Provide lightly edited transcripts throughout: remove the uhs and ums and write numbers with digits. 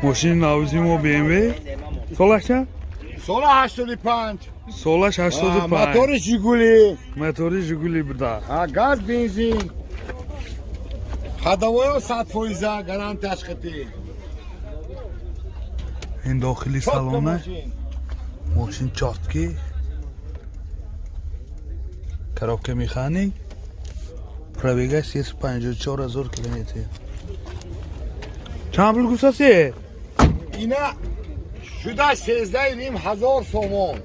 Мошини навбати мо БМВ. Солаш чанд? Сола 85. Солаш 85. Мотори Жигули. Мотори Жигули буда. Газ, бензин. Ходовой о 100 фоиза, гарантияш хати. Ин дохили салона. Мошин чёткий. Коробка механик. Пробега 354 ҳазор километр. Чанд пул гуфтаси? Ина шуда 13,5 ҳазор сомон.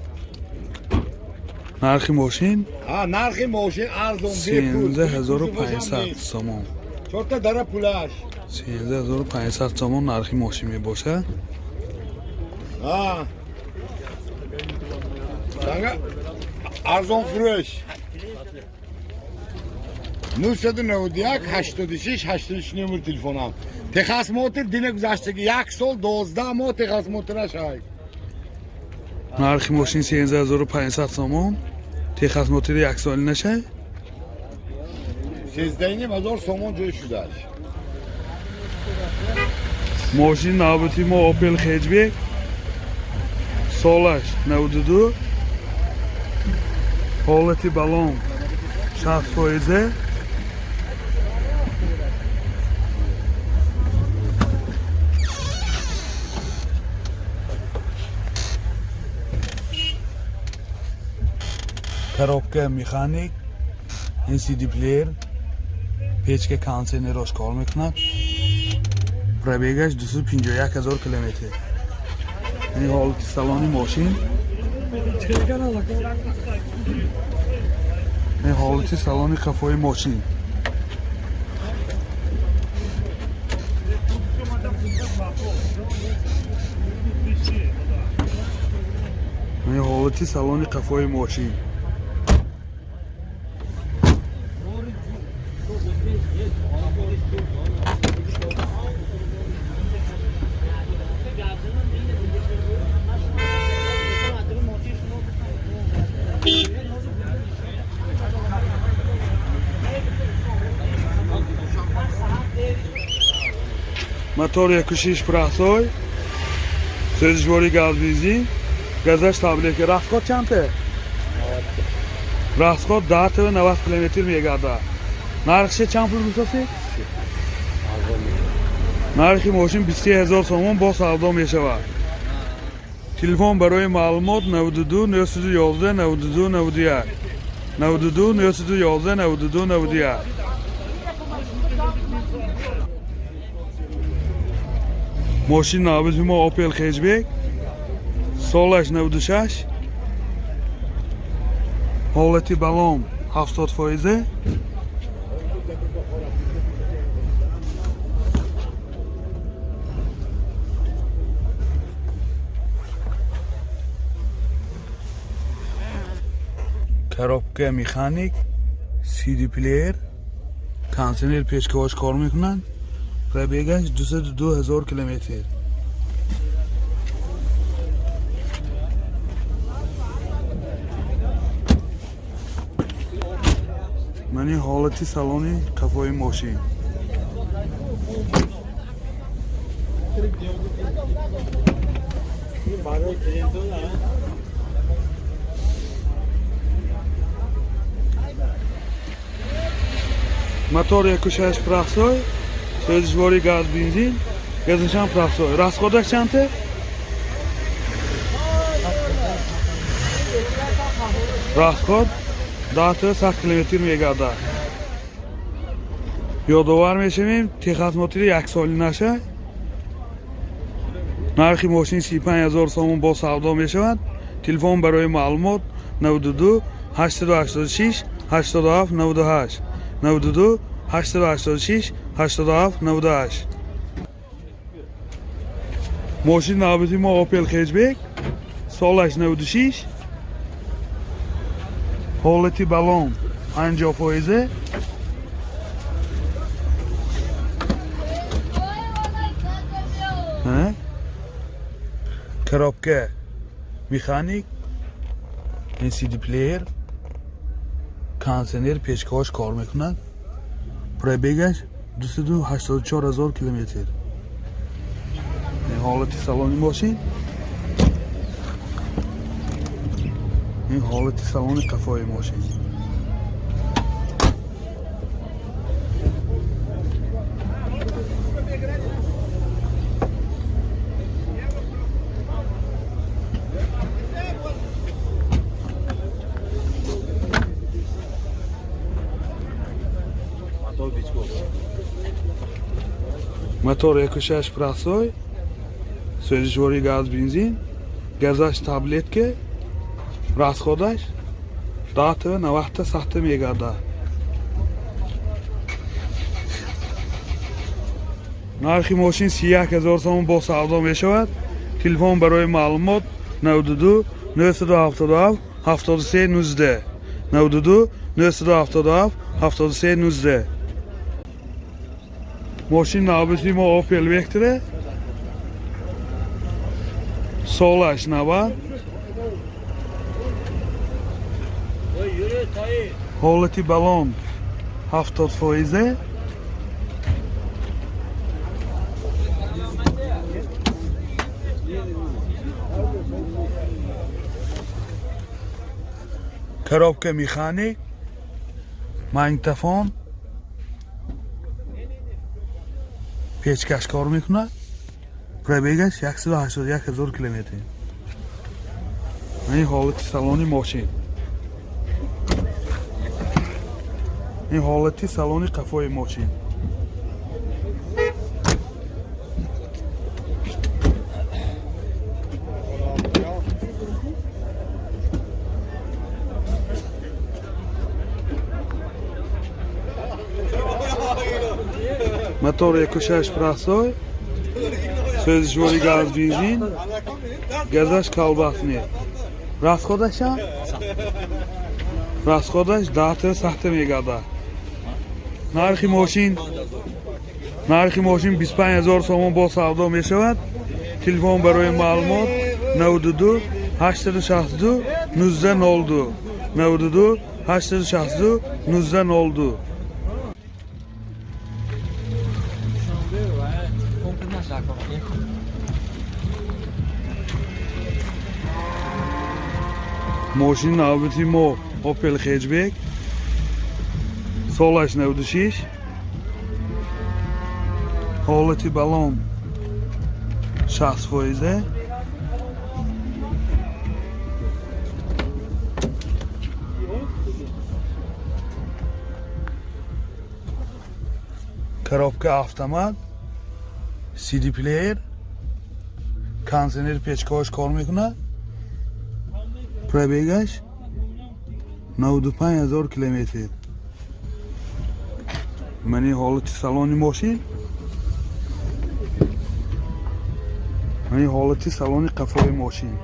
Нархи мошин? Нархи мошин арзон. 13 500 сомон. Чорта дара пулаш. 13 500 сомон нархи мошин мебошад. Санга арзон фурӯш. 991 86 86 номер телефонам. Техосмотр дина гузаштаги, як сол 12 моҳ техосмотраш ай. Нархи мошин 13 500 сомон. Техосмотри яксоли наша. 13,5 ҳазор сомон ҷой шудаш. Мошини навбати мо Opel Hatchback. Солаш 92. Ҳолати балон 60 фоизе. Коробка механик, ин CD плеер, печка, кондиционерош кор мекунад. Пробегаш 251 ҳазор километр. Ин ҳолати салони мошин. Ин ҳолати салони қафои мошин. Ин ҳолати салони қафои мошин. Мотор 1,6 простой, сӯзишворӣ газ, бензин, газаш таблетка. Расход чанте? Расход 10 90 километр мегардад. Нархше чанд пул гуфтаси? Нархи мошин 23 ҳазор сомон, бо савдо мешавад. Телефон барои маълумот 92 911 92 91, 92 911 92 91. Мошин навбати мо Opel Hatchback, солаш 96, ҳолати балон 70 фоизе. Коробка механик, CD плеер, кондиционер, печкаҳош кор мекунанд. Пробегаш 202 ҳазор километр. Мани ҳолати салони қафои мошин. Барои клиентон. Мотор 1,6 простой, сӯзишворӣ газ, бензин, газашам простой. Расходаш чанте? Расход 10 100 километр мегардад. Ёдовар мешавем, техосмотри яксоли наша. Нархи мошин 35 ҳазор сомон, бо савдо мешавад. Телефон барои маълумот 92 886 87 98, 92 886 87 98. Мошин навбати мо Opel Hatchback, солаш 96, ҳолати балон 50 фоизе. Ҳа? Коробка механик, CD плеер, кондиционер, печкаҳош кор мекунад. Пробегаш 284 ҳазор километр. Ин ҳолати салони мошин, ин ҳолати салони қафои мошин. Мотор 1.6 простой, сӯзишвории газ бензин, газаш таблетка, расход аш 10 90 сахта мегардад. Нархи мошин 31 ҳазор сомон бо савдо мешавад. Телефон барои маълумот 92 977 73 19, 92 977 73 19. Мошин навбати мо Opel Vectra, солаш 90, ҳолати балон 70%. Коробка механик, магнитофон, печкаш кор мекунад. Пробег аш 181 ҳазор километр. Ин ҳолати салони мошин, ин ҳолати салони қафои мошин. Мотор 1.6 простой, сӯзишвори газ бензин, газаш колбасный. Расход ашам? Расход аш 10 сахта мегардад. Нархи мошин 25 ҳазор сомон бо савдо мешавад. Телефон барои маълумот 92 862 1902, 92 862 1902. Мошини навбати мо Opel Hatchback, солаш 96, ҳолати балон 60%. Коробка автомат, CD плеер, кондиционер, печкаҳош кор мекунад. Пробег аш 95 ҳазор километр. Мани ҳолати салони мошин, мани ҳолати салони қафои мошин.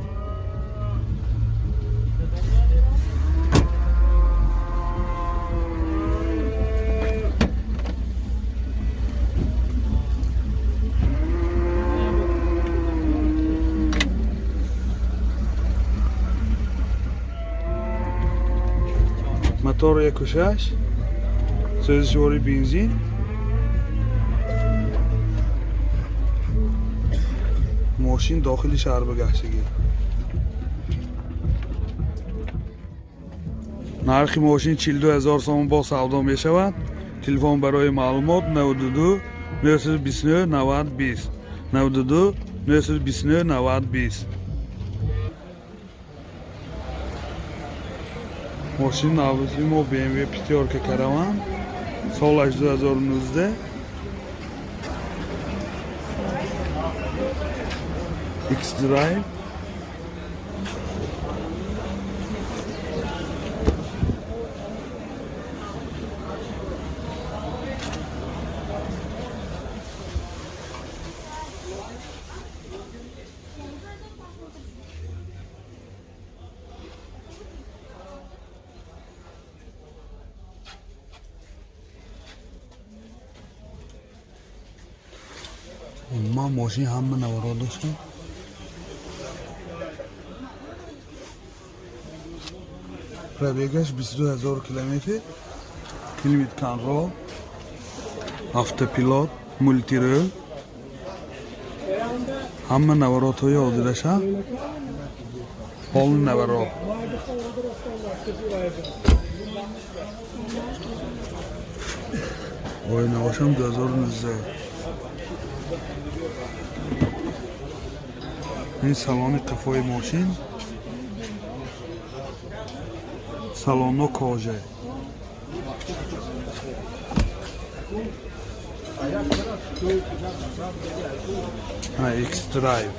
Мотор 1.6, сӯзишвори бензин, мошин дохили шаҳр ба гаштагӣ. Нархи мошин 42 ҳазор сомон бо савдо мешавад. Телефон барои маълумот 92 929 90 20, 92 929 90 20. Мошини навбати мо BMW пятёрка Караван, солаш 2019, X-Drive. Умуман, мошин ҳама наворо доштем. Пробег аш 22 ҳазор километр, климат контроль, автопилот, мультируль. Ҳама наворотҳои ҳозираша, полный наворот. Оинаҳошам 2019. Ин салони қафои мошин, салоно кожа. X-Drive.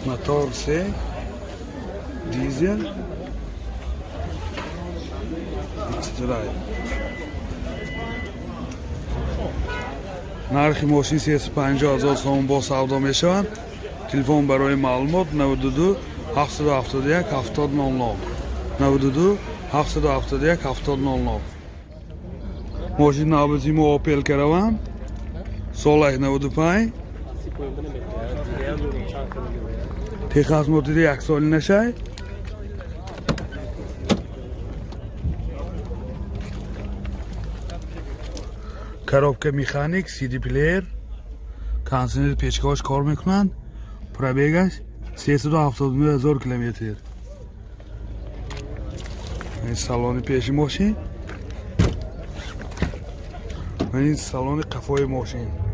Мотор се, дизел, X-Drive. Нархи мошин 350 ҳазор сомон, бо савдо мешаванд. Телефон барои маълумот 92 771 70 00, 92 771 70 00. Мошин навбати мо Опел Караван, солаш 95, техосмотри яксоли нашай. Коробка механик, CD плеер, кондиционер, печкаҳош кор мекунанд. Пробегаш 379 ҳазор километр. Ин салони пеши мошин ва ин салони қафои мошин.